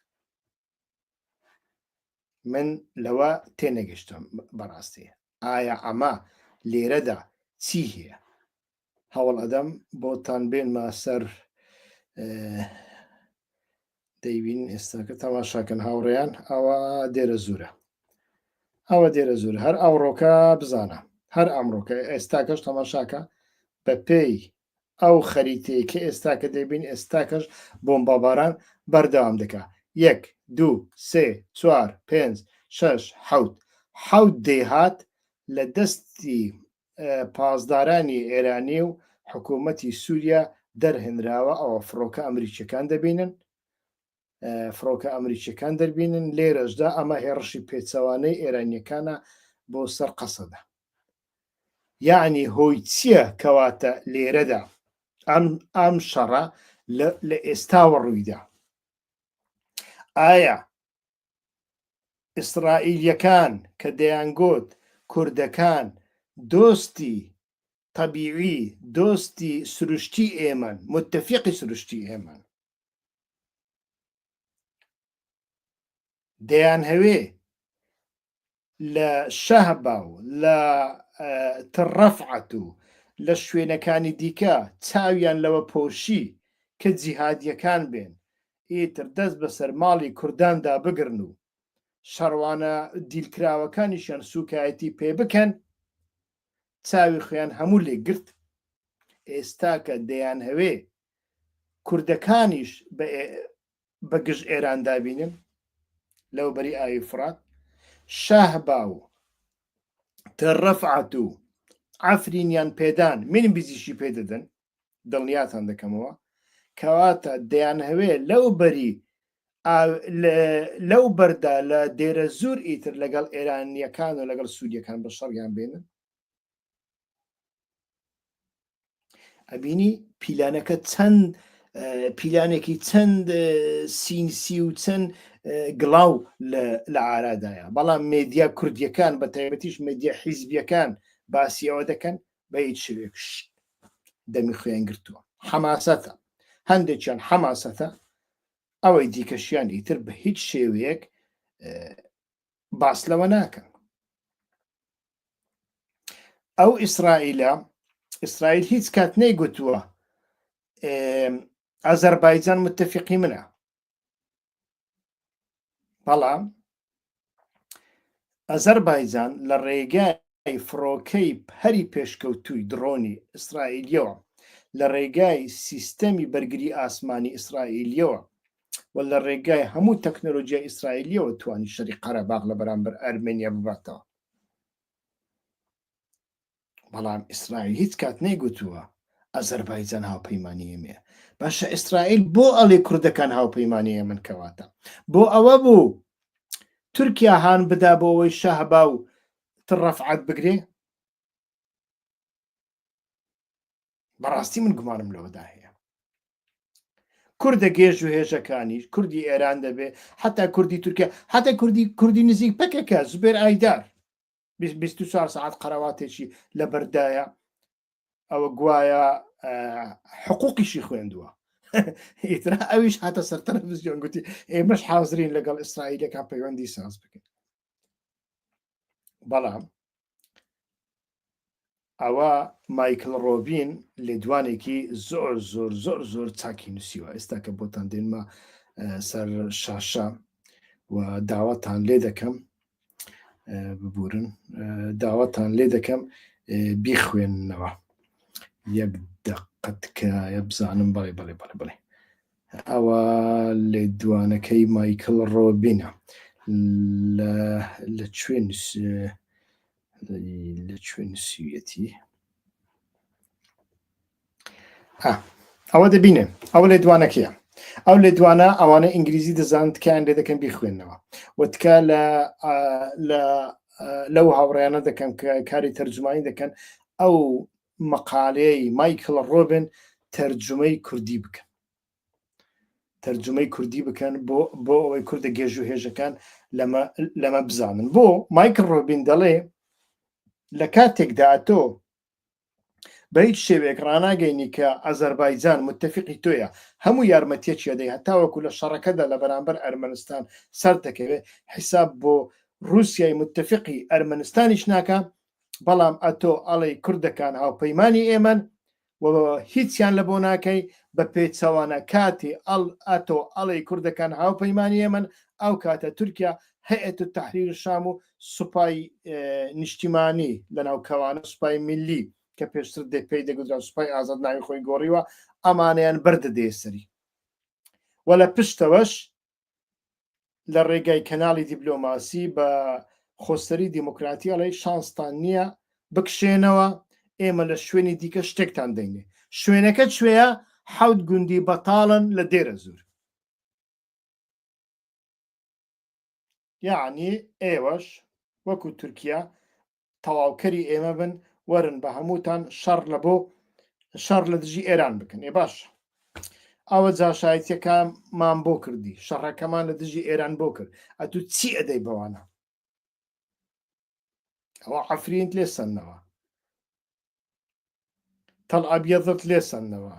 من لەوە تێنەگەشتم بەڕاستی ئایا ئەمە لێرەدا چی هەیە؟ هەوڵ ئەدەم بۆتان بێنمە سەر دەیبین ئێستاکە تەماشاکەن هاوڕێیان ئەوە دێرە زورە ئەوە دێرە زور هەر ئەوڕۆکە بزانە هەر ئەمڕۆکە ئێستاکەش تەماشاکە بە پێی ئەو خەریتەیە کە ئێستاکە دەبین ئێستاکەش بۆمباباران بەردەوام دەکا یەک دوو سێ چوار پێنج شەش حەوت حەوت دێهات لە دەستی پاسدارانی ئێرانی و حکوومەتی سووریا دەرهێنراوە ئەوە فڕۆکە ئەمریکیەکان دەبینن فڕۆکە ئەمریکیەکان دەربینن لێرەشدا ئەمە هێڕشی پێچەوانەی ئێرانیەکانە بۆ سەر قەسەدە یعنی هۆی چییە کەواتە لێرەدا ئەم ئەم شەڕە لە ئێستاوە ڕوویدا ئایا ئیسرائیلیەکان کە دەیانگوت کوردەکان دۆستی تەبیعی دۆستی سروشتی ئێمەن متفقی سروشتی ئێمەن دەیانهەوێ لە شەهبا و لە تڕەفعەت و لە شوێنەکانی دیکە چاویان لەوە پۆشی کە جیهادیەکان بێن ئیتر دەست بەسەر ماڵی کورداندا بگرن و شەڕوانە دیلکراوەکانیشیان سوکایەتی پێ بکەن چاوی خۆیان هەموو لێ گرت ئێستاکە دەیانهەوێ کوردەکانیش بە گژ ئێران دابینن لەو بەری ئاوی فڕات شەهبا و تەڕەفعەت و عەفرینیان پێدان من بزیشی پێ دەدەن دڵنیاتان دەکەمەوە کەواتە دەیانهەوێ لەو بەری لەو بەردا لە دێرە زور ئیتر لەگەڵ ئێرانیەکان و لەگەڵ سوودیەکان بە شەڕیان بێنن ئەبینی پیلانەکە چەند پیلانێکی چەند سینسی و چەند گڵاو لە ئارادایە بەڵام مێدیا کوردیەکان بە تایبەتیش مێدیا حیزبیەکان باسی ئەوە دەکەن بە هیچ شوێک دەمی خوێن گرتووە حەماسەتە هەندێکیان حەماسەتە ئەوەی دیکەشیان ئیتر بە هیچ شێوەیەک باس لەوە ناکەن ئەو ئیسرائیلە ئیسرائیل هیچ کات نەیگوتووە ئازەربایجان متفقی منە بەڵام ئازەربایجان لە ڕێگای فڕۆکەی هەری پێشکەوتووی دڕۆنی ئیسرائیلیەوە لە ڕێگای سیستەمی بەرگری ئاسمانی ئیسرائیلیەوە و لە ڕێگای هەموو تەکنۆلۆژیای ئیسرائیلیەوە توانی شەری قەرەباغ لە بەرامبەر ئەرمێنیا بباتەوە. بەڵام ئیسرائیل هیچ کات نەیگوتووە ئازەربایجان هاوپەیمانی ئێمەیە. باشە ئیسرائیل بۆ ئەڵێ کوردەکان هاوپەیمانی ئێمەن کەواتە بۆ ئەوە بوو تورکیا هان بدا بۆ ئەوەی شەهبا و تڕەفعەت بگرێ؟ بەڕاستی من گومانم لەوەدا هەیە کوردە گێژ و هێژەکانیش کوردی ئێران دەبێ حتا کوردی تورکیا حتا کوردی کوردی نزیک پەکەکە زوبێر ئایدار 24 سعات قەرەواتێکی لە بەردایە ئەوە گوایە حقوقیشی خوێندووە ئیترا ئەویش هاتە سەر تەلەڤزیۆن گوتی ئێمەش حاضرین لەگەڵ ئیسرائیلەکان پەیوەندی ساز بکەین بەڵام ئەوە مایکل ڕۆبین لێدوانێکی زۆر زۆر زۆر زۆر چاکی نووسیوە ئێستا کە بۆتان دێنمە سەر شاشە و داواتان لێ دەکەم ببورن داواتان لێ دەکەم بیخوێننەوە یەک دقەتکایە بزانم بەڵێ بەڵێ بەڵێ بڵێ ئەوە لێدوانەکەی مایکل ڕۆبینە لە کوێ لە کوێ نووسیویەتی ئەوە دەبینێ ئەوە لێدوانەکەیە ئەو لێدوانە ئەوانە ئینگلیزی دەزان تکایان لێ دەکەن بیخوێنەوە و تکا لە لە لەو هاوڕیانە دەکەن کە کاری تەرجمانی دەکەن ئەو مەقالەی مایکل ڕۆبن تەرجمەی کوردی بکەن تەرجمەی کوردی بکەن بۆ بۆ ئەوەی کوردە گێژ و هێژەکان لەمە لەمە بزانن بۆ مایکل ڕۆبین دەڵێ لە کاتێکدا تۆ بە هیچ شێوەیەک ڕاناگەینی کە ئازەربایجان متفقی تۆیە هەموو یارمەتیەکی ئەدەی هەتاوەکو لە شەڕەکەدا لە بەرامبەر ئەرمەنستان سەر دەکەوێت حیساب بۆ رووسیای متفقی ئەرمەنستانیش ناکا بەڵام ئەتۆ ئەڵێی کوردەکان هاوپەیمانی ئێمەن و هیچیان لە بۆ ناکەی بە پێچەوانە کاتی ئەڵ ئەتۆ ئەڵێی کوردەکان هاوپەیمانی ئێمەن ئەو کاتە تورکیا هەیئەت تەحریر شام و سوپای نیشتیمانی لەناو کەوانە سوپای میللی کە پێشتر دێ پێی دەگوترا سوپای ئازاد ناوی خۆی گۆڕیوە ئەمانەیان بەردەدێ سەری و لە پشتەوەش لە ڕێگای کەناڵی دیبلۆماسی بە خۆسەری دیموکراتی ئەڵێ شانستان نییە بکشێنەوە ئێمە لە شوێنی دیکە شتێکتان دەینێ شوێنەکە کوێیە؟ حەوت گوندی بەتاڵن لە دێرەزوور. یەعنی ئێوەش وەکو تورکیا تەواوکەری ئێمە بن وەرن بە هەمووتان شەڕ لە بۆ شەڕ لە دژی ئێران بکەن. ئێ باشە ئەوە جاشایەتیەکەمان بۆ کردی، شەڕەکەمان لە دژی ئێران بۆ کرد، ئەتوو چی ئەدەی بەوانە؟ ئەوە عەفرینت لێ سەندنەوە، تەل ئەبیەضت لێ سەندنەوە،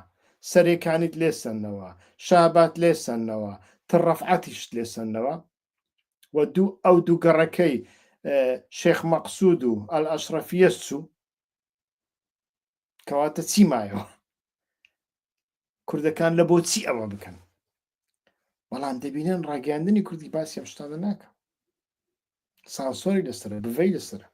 سەرێکانیت لێ سەندنەوە، شابات لێ سەندنەوە، تڕەفعەتیشت لێ سەندنەوە و دوو ئەو دوو گەڕەکەی شێخ مەقسود و ئەلئەشرەفیەش چوو. کەواتە چی مایەوە؟ کوردەکان لە بۆ چی ئەوە بکەن؟ بەڵام دەبینن ڕاگەیاندنی کوردی باسی ئەم شتانە ناکە، سانسۆری لەسرە، بڤەی لەسرە.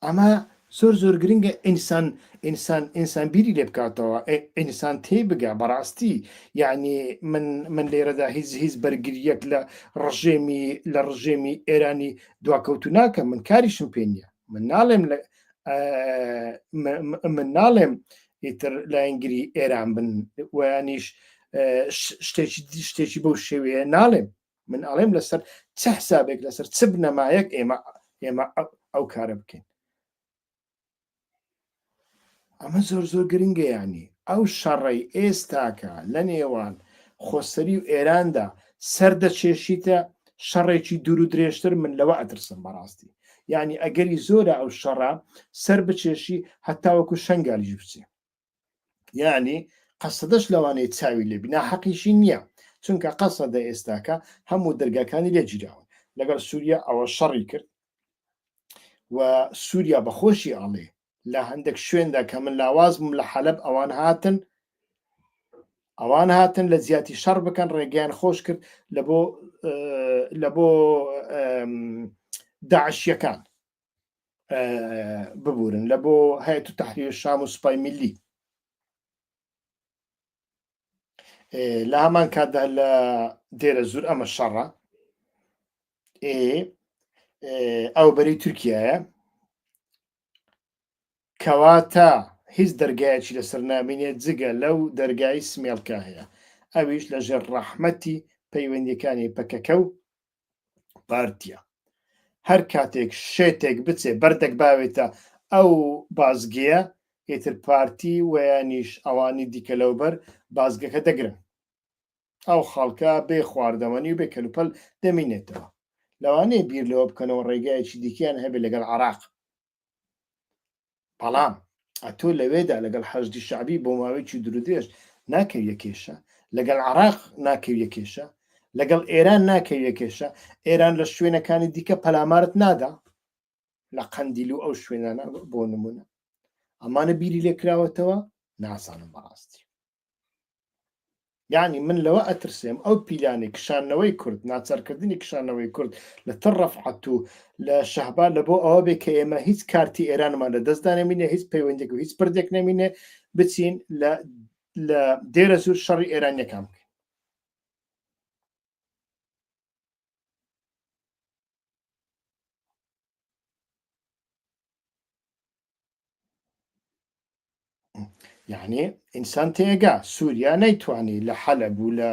ئەمە زۆر زۆر گرنگە ئینسان ئینسان ئینسان بیری لێ بکاتەوە، ئینسان تێ بگا بەڕاستی. یعنی من من لێرەدا هیچ هیچ بەرگریەک لە ڕژێمی لە ڕژێمی ئێرانی دواکەوتو ناکەم، من کاریشم پێ نییە. من ناڵێم لە من ناڵێم ئیتر لایەنگری ئێران بن ویانیش شتێکی شتێکی بەو شێوەیە ناڵێم. من ئەڵێم لەسەر چ حسابێک لەسەر چ بنەمایەک ئێمە ئێمە ئەو کارە بکەین. ئەمە زۆر زۆر گرنگە. ینی ئەو شەڕەی ئێستاکە لە نێوان خۆسەری و ئێراندا سەردەچێشیتە شەڕێکی دوور و درێژتر، من لەوە ئەترسم بەڕاستی. یعنی ئەگەری زۆرە ئەو شەڕە سەر بچێشی هەتاوەکو شەنگالیش بچێ. یعنی قەسەدەش لەوانەیە چاوی لێبی، ناحەقیشی نییە، چونکە قەسەدە ئێستاکە هەموو دەرگاکانی لێ گیراون. لەگەڵ سووریا ئەوە شەڕی کرد و سووریا بەخۆشی ئاڵێ لە هەندێک شوێندا کە من لاواز بووم لە حەلەب ئەوان هاتن ئەوان هاتن لە جیاتی شەڕ بکەن ڕێگەیان خۆش کرد لە بۆ لە بۆ داعشیەکان ببورن لە بۆ هەیەت و تەحریر شام و سوپای میلی. لە هەمان کاتدا لە دێرە زور ئەمە شەڕە، ئەو بەری تورکایە، کەواتە هیچ دەرگایەکی لەسەر نامینێت جگە لەو دەرگای سمێڵکە هەیە، ئەویش لە ژێر ڕەحمەتی پەیوەندیەکانی پەکەکە و پارتیە. هەر کاتێک شێتێک بچێ بەردەک باوێتە ئەو بازگەیە، ئیتر پارتی ویانیش ئەوانی دیکە لەوبەر بازگەکە دەگرن. ئەو خەڵکە بێ خواردەمەنی و بێ کەلوپەل دەمینێتەوە. لەوانەیە بیر لەوە بکەنەوە ڕێگایەکی دیکەیان هەبێ لەگەڵ عێراق، بەڵام ئەتۆ لەوێدا لەگەڵ حەشدی شەعبی بۆ ماوەیەکی دوورودرێژ ناکەویە کێشە، لەگەڵ عێراق ناکەویە کێشە، لەگەڵ ئێران ناکەویە کێشە. ئێران لە شوێنەکانی دیکە پەلامارت نادا، لە قەندیل و ئەو شوێنانە بۆ نمونە. ئەمانە بیری لێکراوەتەوە؟ نازانم بەڕاستی. یعنی من لەوە ئەترسێم ئەو پیلانی کشانەوەی کورد، ناچارکردنی کشانەوەی کورد لە تەل ڕەفعەت و لە شەهبا لە بۆ ئەوە بێ کە ئێمە هیچ کارتی ئێرانمان لە دەستدا نەمینێ، هیچ پەیوەندێک و هیچ پردێک نەمینێ، بچین لە دێرە زور شەڕی ئێرانیەکان بکەین. یعنی ئینسان تێگا سووریا نەیتوانی لە حەلەب و لە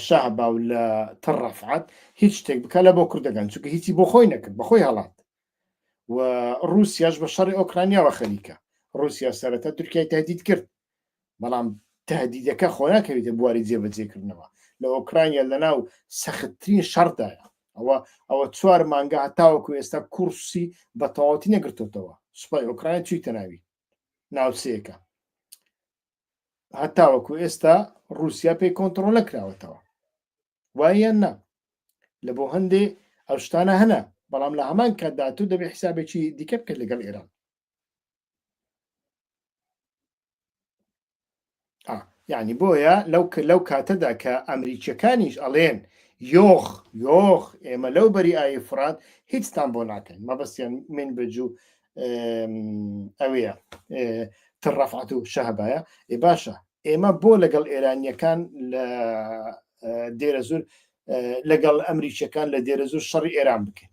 شەهبا و لە تەل ڕەفعەت هیچ شتێک بکە لە بۆ کوردەکان، چونکە هیچی بۆ خۆی نەکرد، بەخۆی هەڵات. و رووسیاش بە شەڕی ئۆکرانیاوە خەریکە. رووسیا سەرەتا تورکیای تهدید کرد، بەڵام تهدیدەکە خۆ ناکەوێتە بواری جێبەجێکردنەوە. لە ئۆکرانیا لەناو سەختترین شەڕدایە. ئەوە ئەوە چوار مانگە هەتاوەکو ئێستا کورسی بە تەواوەتی نەگرتۆتەوە. سوپای ئۆکرانیا چوویتە ناوی ناوچەیەکە، هەتاوەکو ئێستا رووسیا پێی کۆنتڕۆڵ نەکراوەتەوە، وایە نا؟ لە بۆ هەندێ ئەو شتانە هەنە، بەڵام لە هەمان کاتدا تۆ دەبێ حسابێکی دیکە بکەیت لەگەڵ ئێران. یعنی بۆیە لەو لەو کاتەدا کە ئەمریکیەکانیش ئەڵێن یۆخ یۆخ ئێمە لەو بەری ئاوی فرات هیچتان بۆ ناکەین، مەبەستیان من بەجوو ئەوەیە تڕەفعات و شەهبایە. ئێ باشە ئێمە بۆ لەگەڵ ئێرانیەکان لە دێرەزور لەگەڵ ئەمریکیەکان لە دێرەزور شەڕی ئێران بکەین؟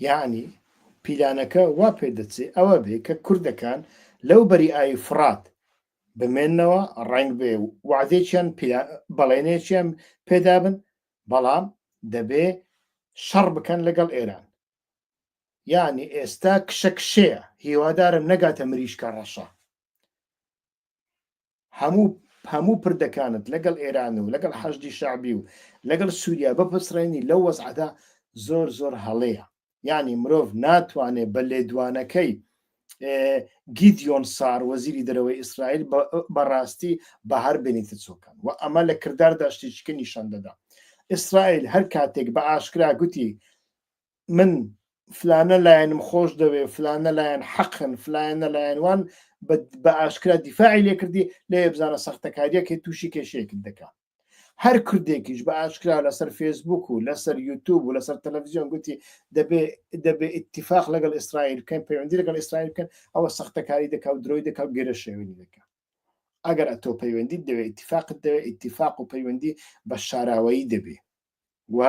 یەعنی پیلانەکە وا پێدەچێ ئەوە بێ کە کوردەکان لەو بەری ئاوی فڕات بمێننەوە، ڕەنگ بێ وەعدێکیان بەڵێنێکیان پێدابن، بەڵام دەبێ شەڕ بکەن لەگەڵ ئێران. یەعنی ئێستا کشە کشەیە، هیوادارم نەگاتە مریشکە ڕەشە. هەموو هەموو پردەکانت لەگەڵ ئێران و لەگەڵ حەشدی شەعبی و لەگەڵ سووریا بپچڕێنی لەو وەزعەدا زۆر زۆر هەڵەیە یعنی مرۆڤ ناتوانێت بە لێدوانەکەی گیدیۆن سار وەزیری دەرەوەی ئیسرائیل بەڕاستی بەهار بێنیتە چۆکان و ئەمە لە کرداردا شتێکیکە نیشان دەدا ئیسرائیل هەر کاتێک بە ئاشکرا گوتی من فلانە لایەنم خۆش دەوێ فلانە لایەن حەقن فلایەنە لایەن وان بە ئاشکرا دیفاعی لێکردی لێ بزانە سەختەکاریەکەی تووشی کێشەیەکت دەکا هەر کوردێکیش بە ئاشکرا لەسەر فێسبوک و لەسەر یوتوب و لەسەر تەلەڤزیۆن گوتی دەبێ دەبێ ئیتیفاق لەگەڵ ئیسرائیل بکەن پەیوەندی لەگەڵ ئیسرائیل بکەن ئەوە سەختەکاری دەکا و درۆی دەکا و گێرە شێوێنی دەکا ئەگەر ئەتۆ پەیوەندیت دەوێ ئیتیفاقت دەوێ ئیتیفاق و پەیوەندی بە شاراوەیی دەبێ و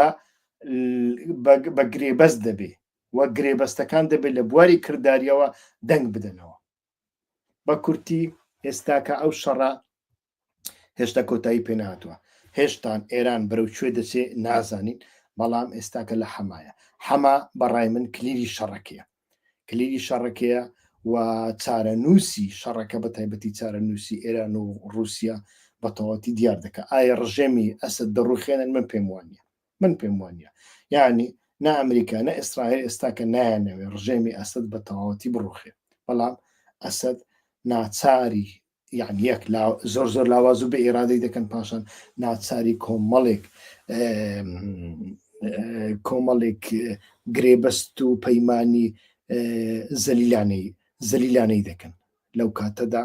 بە گرێبەست دەبێ و گرێبەستەکان دەبێت لە بواری کردداریەوە دەنگ بدەنەوە بە کورتی ئێستاکە ئەو شەڕە هێشتا کۆتایی پێناتوە هێشتان ئێران بەرەو کوێ دەچێ نازانین بەڵام ئێستاکە لە حەمایە حەما بەڕای من کلیلی شەڕەکەیە کلیلی شەڕەکەیە و چارەنووسی شەڕەکە بە تایبەتی چارەنووسی ئێران و ڕووسیا بە تەواوەتی دیار دەکە ئایا ڕژێمی ئەسد دەڕوخێنن من پێم وانە من پێم وانە یعنی نە ئەمریکا نە ئیسرائیل ئێستاکە نایانەوێ ڕژێمی ئەسد بە تەواوەتی بڕوخێ بەڵام ئەسد ناچاری یعنی یەک زۆر زۆر لاواز و بە ئێرادەی دەکەن پاشان ناچاری کۆمەڵێک کۆمەڵێک گرێبەست و پەیمانی زەلیلانەی زەلیلانەی دەکەن لەو کاتەدا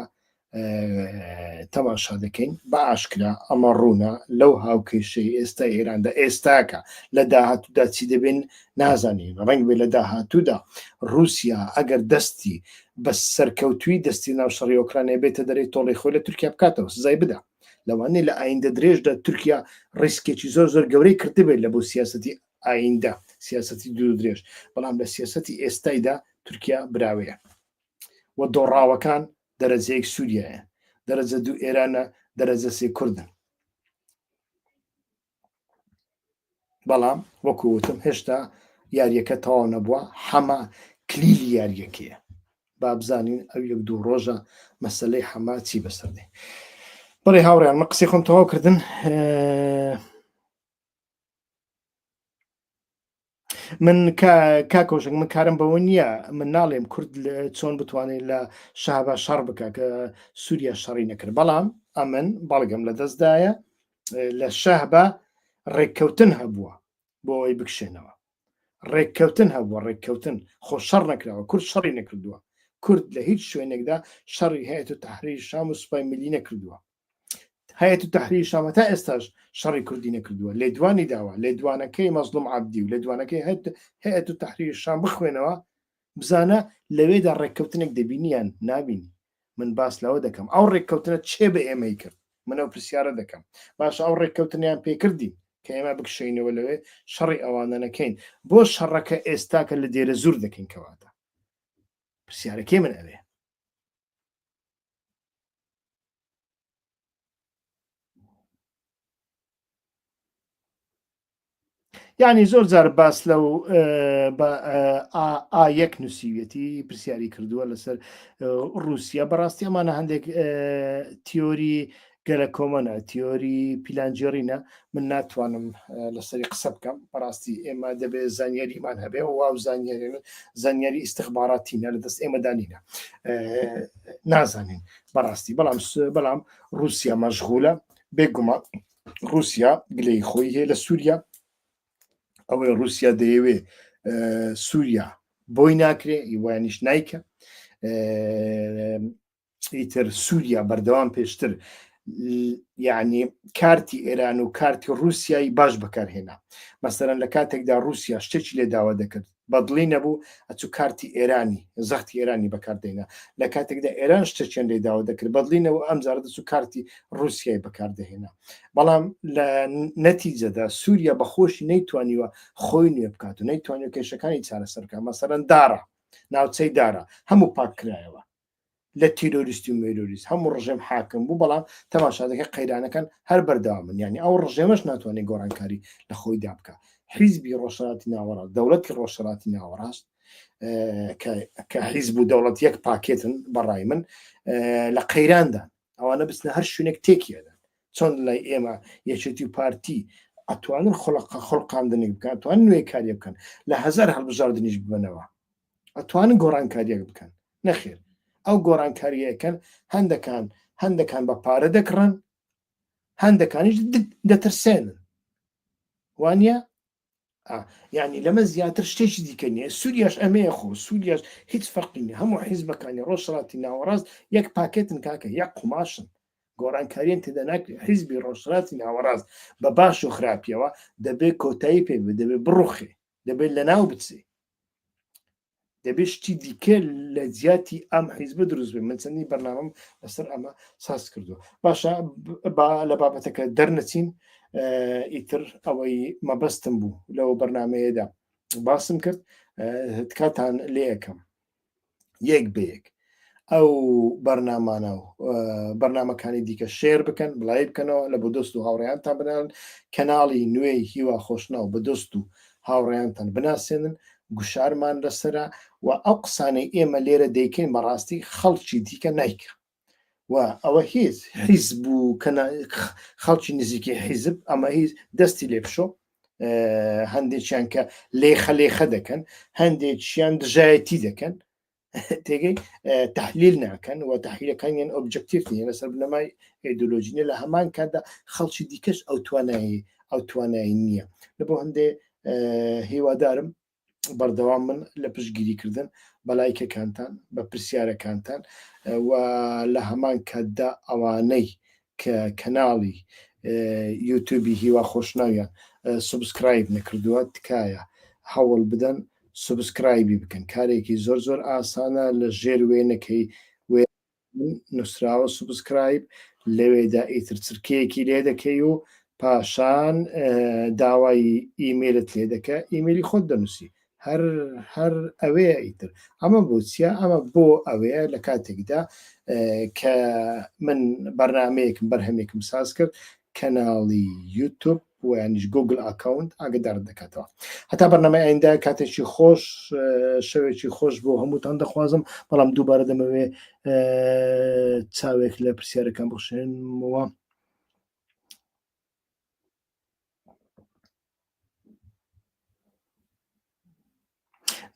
تەماشا دەکەین بە ئاشکرا ئەمە ڕوونە لەو هاوکێشەی ئێستا ئێراندا ئێستاکە لە داهاتوودا چی دەبێن نازانین ڕەنگ بێ لە داهاتوودا رووسیا ئەگەر دەستی بە سەرکەوتووی دەستی ناو شەڕی ئۆکرانیا بێتە دەرێ تۆڵەی خۆی لە تورکیا بکاتەوە سزای بدا لەوانەیە لە ئایندە درێژدا تورکیا ڕیسکێکی زۆر زۆر گەورەی کردبێت لە بۆ سیاسەتی ئایندە سیاسەتی دوور درێژ بەڵام لە سیاسەتی ئێستایدا تورکیا براوەیە و دۆڕاوەکان دەرەجەیەک سووریایە دەرەجە دوو ئێرانە دەرەجە سێ کوردن بەڵام وەکو وتم هێشتا یاریەکە تەواو نەبووە حەما کلیلی یاریەکەیە با بزانین ئەو یەک دوو ڕۆژە مەسلەی حەما چی بەسەر دێ بەڵێ هاوڕیان من قسەی خۆم تەواو کردن من کاکۆشک من کارم بەوە نییە من ناڵێم کورد چۆن بتوانێت لە شەهبا شەڕ بکە کە سووریا شەڕی نەکرد بەڵام ئەمن بەڵگەم لە دەستدایە لە شەهبا ڕێککەوتن هەبووە بۆ ئەوەی بکشێنەوە ڕێککەوتن هەبووە ڕێککەوتن خۆ شەڕ نەکراوە کورد شەڕی نەکردووە کورد لە هیچ شوێنێکدا شەڕی هەیەت و تەحریر شام و سوپای ملی نەکردووە هەیەت و تەحریر شامە تا ئێستاش شەڕی کوردی نەکردووە لێدوانی داوە لێدوانەکەی مەزلوم عەبدی و لێدوانەکەی هەیەت و تەحریر شام بخوێنەوە بزانە لەوێدا ڕێککەوتنێک دەبینیان نابینی من باس لەوە دەکەم ئەو ڕێککەوتنە چێ بە ئێمەی کرد من ئەو پرسیارە دەکەم باشە ئەو ڕێککەوتنیان پێکردین کە ئێمە بکشینەوە لەوێ شەڕی ئەوانە نەکەین بۆ شەڕەکە ئێستاکە لە دێرە زور دەکەین کەواتە پرسیارەکەی من ئەوێ یعنی زۆر جار باس لەو ئا یەک نووسیویەتی پرسیاری کردووە لەسەر رووسیا بەڕاستی ئەمانە هەندێک تیۆری گەلە کۆمەنە تیۆری پیلانگێڕینە من ناتوانم لەسەری قسە بکەم بەڕاستی ئێمە دەبێت زانیاریمان هەبێ و واو زانیاری زانیاری ئیسیخباراتینە لە دەست ئێمەدانینە نازانین بەڕاستی بەڵام بەڵام رووسیا مەشغولە بێگومان رووسیا گلەی خۆی هەیە لە سووریا ئەوەی رووسیا دەیەوێ سووریا بۆی ناکرێ ئیوانیش نایکە ئیتر سووریا بەردەوام پێشتر یعنی کارتی ئێران و کارتی رووسیای باش بەکارهێنا مەسەرەن لە کاتێکدا رووسیا شتێکی لێ داوا دەکرد. بەدڵی نەبوو ئەچوو کارتی ئێرانی زەختی ئێرانی بەکاردێنا لە کاتێکدا ئێران شتێکیان لێ داوا دەکرد بەدڵی نەبوو ئەم جارە دەچوو کارتی رووسیای بەکاردەهێنا بەڵام لە نەتیجەدا سووریا بە خۆشی نەیتوانیوە خۆی نوێ بکات و نەیتوانیوە کێشەکانی چارەسەر بکات مەسەرەن دارا ناوچەی دارا هەموو پاک کرایەوە لە تیرۆریستی و مێرۆریست هەموو ڕژێم حاکم بوو بەڵام تەماشا دەکە قەیرانەکان هەر بەردەوامن یعنی ئەو ڕژێمەش ناتوانێت گۆڕانکاری لە خۆیدا بکە حیزبی ڕۆژهەڵاتی ناوەڕاست دەوڵەتی ڕۆژهەڵاتی ناوەڕاست کە حیزب و دەوڵەت یەک پاکێتن بەڕای من لە قەیراندا ئەوانە بچنە هەر شوێنێک تێکیەدەن چۆن لای ئێمە یەکێتی و پارتی ئەتوانن خڵقاندنێک بکەن ئەتوان نوێکاریە بکەن لە هەزار هەڵبژاردنیش ببنەوە ئەتوانن گۆڕانکاریەک بکەن نەخێر ئەو گۆڕانکاریەکەن هەندەکان هەندەکان بە پارە دەکڕن هەندەکانیش دەترسێنن وانە یعنی لەمە زیاتر شتێکی دیکە نییە سووریاش ئەمەیە خۆ سووریاش هیچ فەرقی نیە هەموو حیزبەکانی ڕۆژهەڵاتی ناوەڕاست یەک پاکێتن کاکە یەک قوماشن گۆڕانکاریان تێدا ناکرێت حیزبی ڕۆژهەڵاتی ناوەڕاست بە باش و خراپیەوە دەبێت کۆتایی پێ بێ دەبێت بڕوخێ دەبێت لەناو بچێ دەبێت شتی دیکە لە جیاتی ئەم حیزبە دروست بێ من چەندی بەرنامەم لەسەر ئەمە ساز کردووە باشە با لە بابەتەکە دەرنەچین ئیتر ئەوەی مەبەستم بوو لەو بەرنمەیەدا باسم کرد تکاتان لێ ئەکەم یەک بە یەک ئەو بەرنامانە و بەرنامەکانی دیکە share بکەن بڵاوی بکەنەوە لە بۆ دۆست و هاوڕێیانتان بنان کەناڵی نوێی هیوا خۆشناو بە دۆست و هاوڕێیانتان بناسێنن گوشارمان لەسرە و ئەو قسانەی ئێمە لێرە دەیکەین بەڕاستی خەڵکی دیکە نیکە و ئەوە هیچ حیزب و خەڵکی نزیکی حیزب ئەمە هیچ دەستی لێ بشۆ هەندێکیان کە لێخە لێخە دەکەن هەندێکیان دژایەتی دەکەن تێگەی تحلیل ناکەن و تحلیلەکانیان objective نیە لەسەر بنەمای ئایدۆلۆژی لە هەمان کاتدا خەڵکی دیکەش ئەو توانایی ئەو توانایی نییە لە بۆ هەندێ هیوادارم بەردەوام من لە پشتگیری کردن بە لایکەکانتان بە پرسیارەکانتان و لە هەمان کاتدا ئەوانەی کە کەناڵی یوتیوبی هیوا خۆشناویان subscribe نەکردووە تکایە هەوڵ بدەن subscribe ی بکەن کارێکی زۆر زۆر ئاسانە لە ژێر وێنەکەی وێ نووسراوە subscribe لەوێدا ئیتر چرکەیەکی لێ دەکەی و پاشان داوای ئیمێلت لێ دەکە ئیمێلی خۆت دەنووسی هەر هەر ئەوەیە ئیتر ئەمە بۆ چییە ئەمە بۆ ئەوەیە لە کاتێکدا کە من بەرنمەیەکم بەرهەمێکم ساز کرد کەناڵی یوتوب و یانیش گوگل account ئاگدارت دەکاتەوە هەتا بەرنامەی ئایندە کاتێکی خۆش شەوێکی خۆش بۆ هەمووتان دەخوازم بەڵام دووبارە دەمەوێ چاوێک لە پرسیارەکان بخشێنمەوە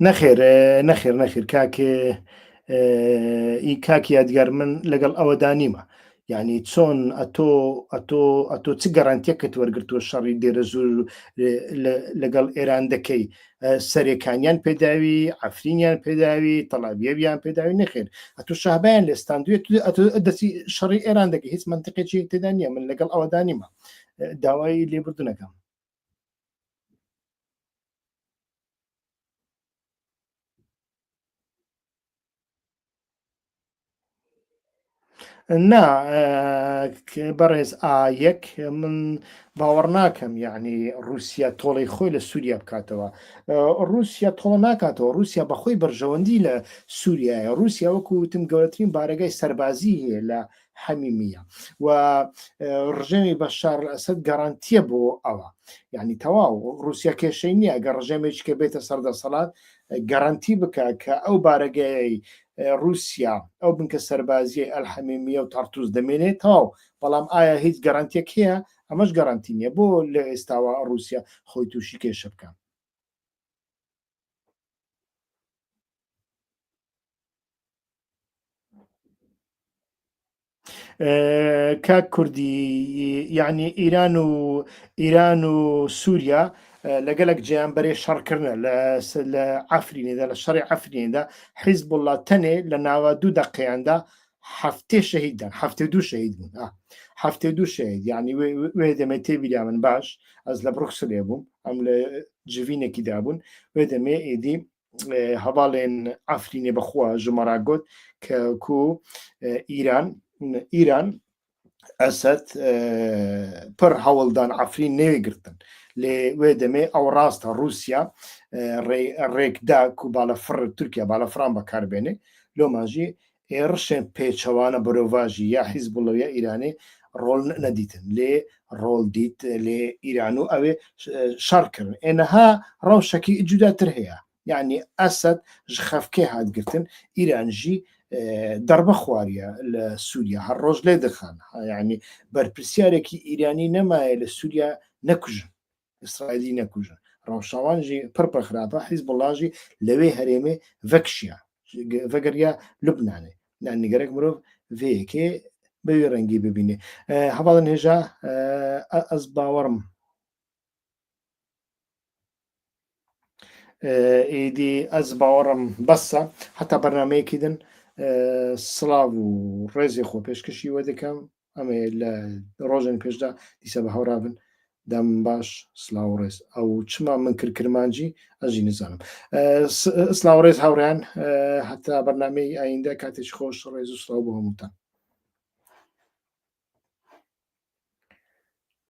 نەخێر نەخێر نەخێر کاک ئی کاک یادگار من لەگەڵ ئەوەدا نیمە یعنی چۆن ئەتۆ ئەتۆ ئەتۆ چ گەرانتیەکەت وەرگتووە شەڕی دێرەزور لەگەڵ ئێران دەکەی سەرێکانیان پێداوی عفرینیان پێداوی تەڵابیەویان پێداوی نەخێر ئەتۆ شەهبایان لێستاندوێت ئەتۆ دەچی شەڕی ئێران دەکەی هیچ منطقێکی تێدا نییە من لەگەڵ ئەوەدا نیمە داوای لێبوردنەکەم نا بەڕێز ئا یەک من باوەڕ ناکەم یعنی رووسیا تۆڵی خۆی لە سووریا بکاتەوە رووسیا تۆڵە ناکاتەوە رووسیا بەخۆی بەرژەوەندی لە سووریایە رووسیا وەکو وتم گەورەترین بارەگای سەربازی هەیە لە حەمیمیە و ڕژێمی بەشار ئەسد گەڕانتیە بۆ ئەوە یعنی تەواو رووسیا کێشەی نییە گە ڕژێمێکی کە بێتە سەر دەسەڵات گەرانتی بکە کە ئەو بارەگایەی رووسیا ئەو بنکە سەربازیە ئەلحەمیمیە و تارتوس دەمێنێت تەواو بەڵام ئایا هیچ گەرانتیەک هەیە ئەمەش گەرانتی نییە بۆ لە ئێستاوە رووسیا خۆی تووشی کێشە بکە کاک کوردی یعنی ئیران و ئیران و سووریا لەگەلک جیان بەرێ شەڕکردە لە عفرینێدا لە شەڕی عفرینێدا حیزب الله تەنێ لە ناوە دوو دەقیاندا هەفتێ شەهیددان 72 شەهید بوون 72 شەهید یعنی وێ دەمێ تێبیریا من باش ئەس لە بڕوکسلێ بووم ئەم لە جڤینێکی دابوون وێ دەمێ ئێدی هەواڵێن ئەفرینێ بەخوا ژمەرا گوت کە کو ئیران ئیران ئەسەد پڕ هەوڵدان عفرین نەوێ گرتن لێ وێ دەمێ ئەو ڕاستە رووسیا ڕێکدا کو باڵە فڕ تورکیا باڵە فران بەکاربێنێ لۆماژی ئێڕشێن پێچەوانە بەرۆڤاژی یا حیزبوڵە یا ئیرانێ ڕۆل نەدیتن لێ ڕۆل دیت لێ ئیران و ئەوێ شەڕ کردن ئێنەها ڕەوشەکی جوداتر هەیە یعنی ئەسەد ژ خەفکێ هات گرتن ئیران ژی دەربە خواریە لە سووریا هەر ڕۆژ لێ دەخان یعنی بەرپرسیارێکی ئیرانی نەمایە لە سووریا نەکوژن ئیسرائیلی نەکوژن ڕەوشاوانژی پڕ پڕ خراپە حیزبوڵاژی لەوێ هەرێمێ ڤەکشیا ڤەگەریا لوبنانێ یانی گەرەک مرۆڤ ڤەیەکێ بەوی ڕەنگی ببینێ هەواڵن هێژا ئەز باوەڕم ئیدی ئەز باوەڕم بەسە هەتا بەرنمەیەکی دن سڵاو و ڕێزی خۆ پێشکەشی وە دەکەم ئەمێ لە ڕۆژێن پێشدا دیسە بە هاورابن دەم باش سلااو ڕێز ئەو چما من کرد کرمانجی ئەژی نزانم سلااو ڕێز هاوڕیان هەتا بەرنمەی ئایندە کاتێکی خۆش ڕێز و سلااو بۆ هەمووتان.